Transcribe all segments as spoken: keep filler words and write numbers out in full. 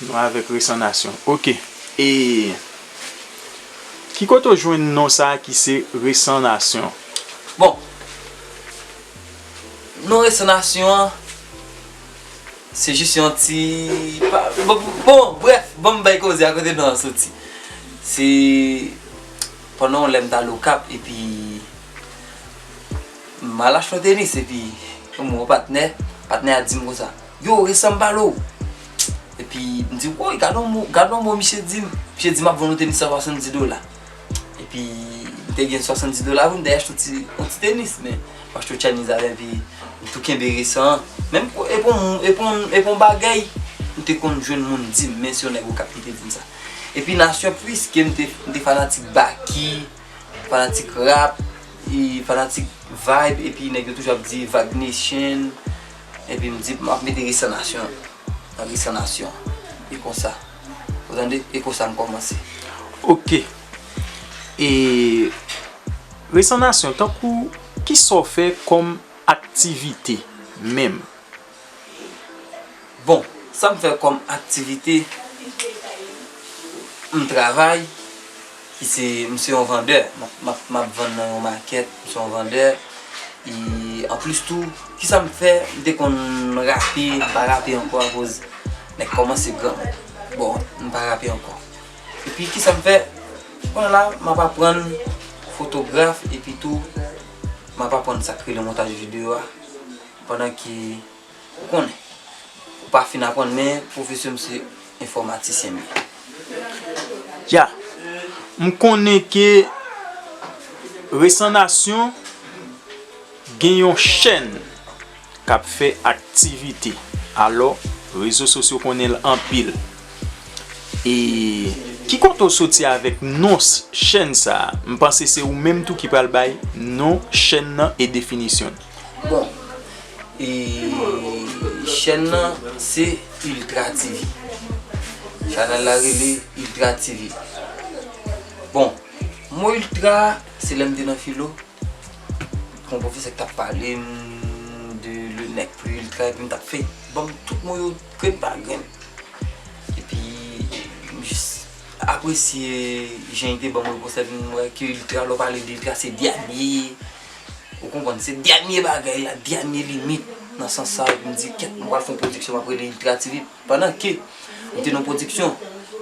Nou avèk Resan Nasyon. Ok. E ki kote w jwenn non sa a ki se Resan Nasyon? Bon, non Resan Nasyon an, se jis yon ti. Bon, bon, brèf, bon, m bay koze a kote non an soti. Se pandan yon lè m t al Okap, epi m al achte yon tenis, epi yon patnè, patnè a di m konsa, yo, Resan, m pale w. Epi m di, woy, gade yon mo, gade yon mo misye di m. Misye di m ap vann yon tenis a swasanndis dola. Epi m te gen swasanndis dola pou m te achte yon ti, yon ti tenis, men m achte yon Chinese avè, epi m tou kenbe Resan an. Menm e pon, e pon, e pon bagay, m te konn jwenn moun di m, men se yon nèg Okap ki te di m sa. Epi Nasyon, piske m te, m te fanatik Baky, fanatik rap, e fanatik vibe, epi nèg yo toujou ap di Vag Nation, epi m di m ap mete Resan Nasyon nan Resan Nasyon. E konsa. Ou tande? E konsa m kòmanse. Ok. E Resan Nasyon, tankou kisa w fè kòm aktivite menm? Bon, sa m fè kòm aktivite, m travay, ki se, m se yon vandè, m ap, m ap, m ap vann nan yon makèt, m se yon vandè. E anplis tou, kisa m fè, m te konn rape, m pa rape ankò akoz nèg kòmanse granmoun. Bon, m pa rape ankò. Epi kisa m fè, kounye a la, m ap aprann fotograf, epi tou, m ap aprann sa k rele montaj videyo a, pandan ke Ou konnen, ou pa fin aprann, men pwofesyon m se enfòmatisyen m ye. Ya, m konnen ke Resan Nasyon gen yon chèn k ap fè aktivite. Alò, rezo sosyo konnen l anpil. E ki kote w soti avèk non chèn sa a? M panse se ou menm tou ki pral bay non chèn nan e definisyon l. Bon, e chèn nan se Ultra TV. Chanèl la rele Ultra TV. Bon, mo ultra, se lè m te nan filo, gon pwofesè ki t ap pale m de le nèg pli ultra, epi m t ap fè ban m tout mo yo grenn pa grenn. Epi m jis apresye jan li te ban m yo konsèp, m wè ke ultra, lè w pale de ultra, se dènye. Ou konprann? Se dènye bagay la, dènye limit nan sans sa, epi m di, kèt, m pral fè yon pwodiksyon, m ap rele Ultra TV. Pandan ke m te nan yon pwodiksyon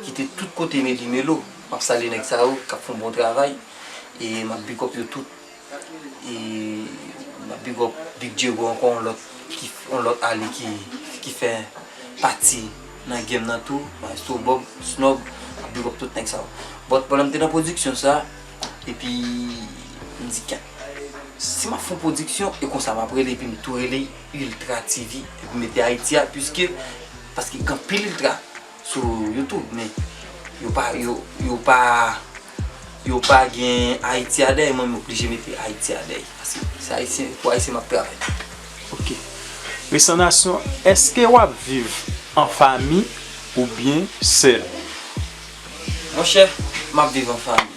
ki te tout kote meli melo, m ap salye nèg sa yo k ap fè yon bon travay, e m ap big up yo tout. E m ap big up Big Diego ankò, yon lòt ki, yon lòt ale ki, ki fè pati nan game nan tou, Maestro Bob, Snob, m ap big up tout nèg sa yo. But pandan m te nan pwodiksyon sa, epi m di, kèt, si m ap fè yon pwodiksyon, e konsa m ap rele, epi m tou rele Ultra TV, epi m mete Ayiti a, piske, paske gen anpil Ultra sou YouTube, men yo pa, yo, yo pa, yo pa gen Ayiti a dèyè, mwen m oblije mete Ayiti a dèyè. Paske se Ayisyen, pou Ayisyen m ap travay. Ok. Resan Nasyon, èske w ap viv an fanmi oubyen sèl? Monchè, m ap viv an fanmi.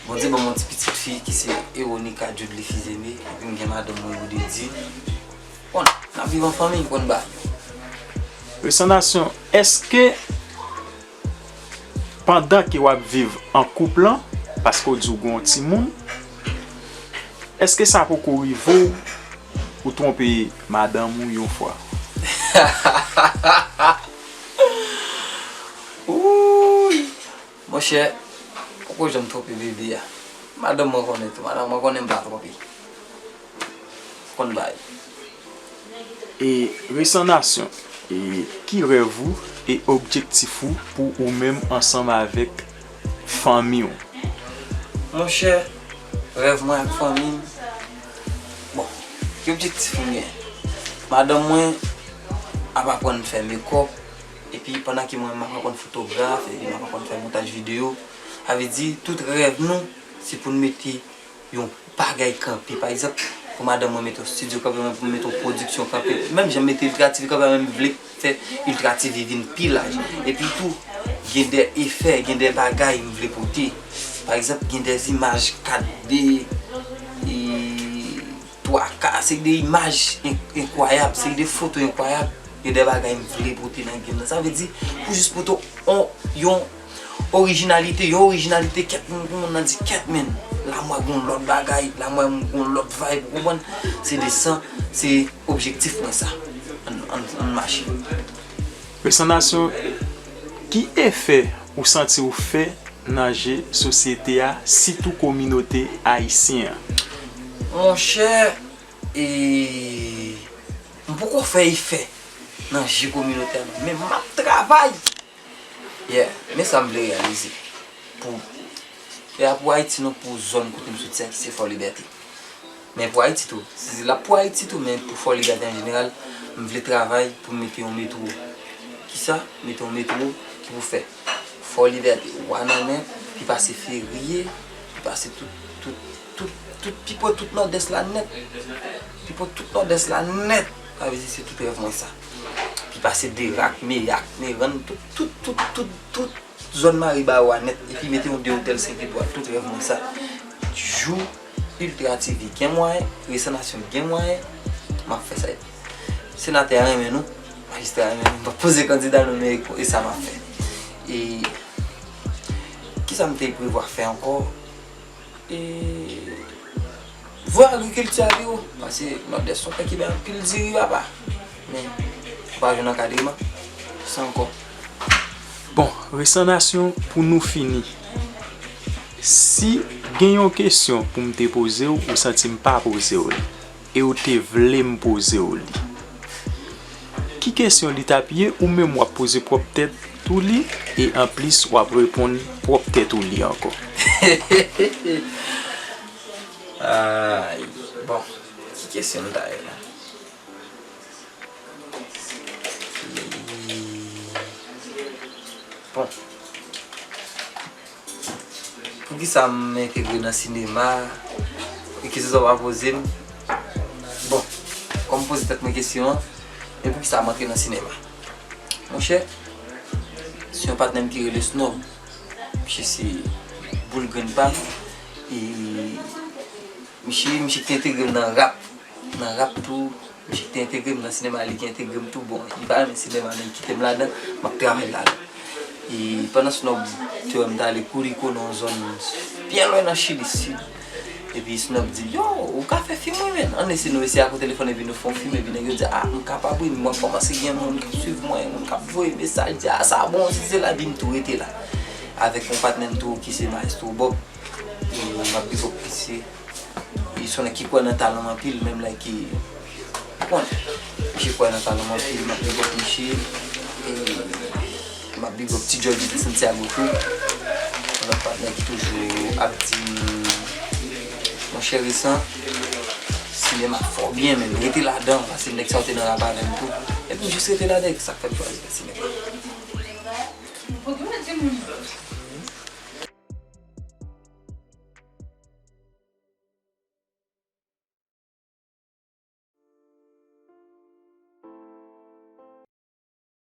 Bondye ban m yon ti pitit fi ki se Eronica Judly Fizeme, epi m gen madanm mwen Rodedy. Bon, n ap viv an fanmi, m konn bagay yo. Resan Nasyon, èske pandan ke w ap viv an koup lan, paske w di w gen yon timoun, èske sa poko rive w ou twonpe madanm ou yon fwa? Wouy! Monchè, poko janm twonpe bebe a. Madanm mwen konnen tou, madanm mwen konnen m pa twonpe. Konn bay. E Resan Nasyon, e ki rèv ou e objektif ou pou ou menm ansanm avèk fanmi w? Monchè, rèv mwen ak fanmi m, bon, ki objektif m gen? Madanm mwen ap aprann fè mekòp, epi pandan ke mwen menm m ap aprann fotograf, epi m ap aprann fè montaj videyo. Sa vle di, tout rèv nou, se pou n mete yon bagay kanpe. Pa egzanp, pou madanm mwen mete yon estidyo kanpe, mwen pou m mete yon pwodiksyon kanpe. Menm jan m mete Ultra TV kanpe a, mwen m vle fè Ultra TV vin pi laj. Epi tou, gen de efè, gen de bagay m vle pote. Pa egzanp, gen de imaj kat D, e twa K, se de imaj en-, enkwayab, se de foto enkwayab. Gen de bagay m vle pote nan game nan. Sa vle di, pou jis pote on, yon orijinalite, yon orijinalite kèt moun, pou moun nan di kèt, men, la mwen gon lòt bagay, la mwen gon lòt vibe, ou konprann? Se de sa, se objektif mwen sa. Ann, ann, ann mache. Resan Nasyon, ki efè ou santi w fè nan je sosyete a, sitou kominote ayisyen an? Monchè, e, m poko fè efè nan je kominote a non, men m ap travay. Yeah, men sa m vle reyalize. Pou, e a pou Ayiti non, pou zòn kote m soti a ki se Fò Libète. Men pou Ayiti tou. Si se la pou Ayiti tou, men pou Fò Libète an jeneral, m vle travay pou m mete yon metwo. Kisa? Mete yon metwo ki pou fè Fò Libète, Wanament, pi pase Ferye, pi pase tout, tout, tout, tout, pi pran tout Nòdès la nèt. Pi pran tout Nòdès la nèt. Sa vle di se tout rèv mwen sa. Pi pase Derak, Meyak, Merann, tout, tout, tout, tout, tout zòn Maribaro a nèt. Epi mete yon de otèl senk etwal, tout rèv mwen sa. Jou Ultra T V gen mwayen, Resan Nasyon gen mwayen, m ap fè sa. Senatè a renmen nou, majistra a renmen nou, m p ap poze kandida non, men e sa m ap fè. E kisa m te prevwa fè ankò? E voye agrikilti a pi wo, paske Nòdès se yon tè ki bay anpil diri, papa. Men, ou pa jwenn ankadreman, sa ankò. Bon, Resan Nasyon, pou nou fini, si gen yon kesyon pou m te poze w, ou santi m pa poze w li, e w te vle m poze w li, ki kesyon li t ap ye? Ou menm w ap poze pwòp tèt ou li, e anplis w ap reponn pwòp tèt ou li ankò. Ay, bon, ki kesyon m ta ye la? Bon. Poukisa m entegre nan sinema? E kesyon sa w pa poze m? Bon, kòm m poze tèt mwen kesyon an, e poukisa m antre nan sinema? Monchè, se yon patnè m ki rele Snob. Misye se boul grenn pa m. E misye, misye ki entegre m nan rap. Nan rap tou, misye ki te entegre m nan sinema, li ki entegre m tou. Bon, li pa renmen sinema, men li kite m ladan, m ap travay ladan. E pandan Snob te wè m t ale Curicó, nan yon zòn byen lwen nan Chili, sid. Epi Snob di m, "Yo, ou ka fè fim wi, men. Ann eseye nou eseye ak yon telefòn epi nou fè yon fim." Epi nèg yo di, "A, m kapab wi, mwen kòmanse gen moun k ap swiv mwen, moun k ap voye mesaj, di, a, sa bon, si se la," epi m tou rete la. Avèk yon patnè m tou ki se Maestro Bob. E m ap big up misye. Li se yon nèg ki kwè nan talan m anpil, menm lè ki, ou konn, misye kwè nan talan m anpil, m ap big up misye. E m ap big up Ti Jòj de Santiago tou. Yon lòt patnè ki toujou ap di m, monchè Resan, sinema fò byen, men rete ladan, paske nèg sa yo te nan rap avè m tou. Epi m jis rete ladan, e sa k fè m chwazi fè sinema.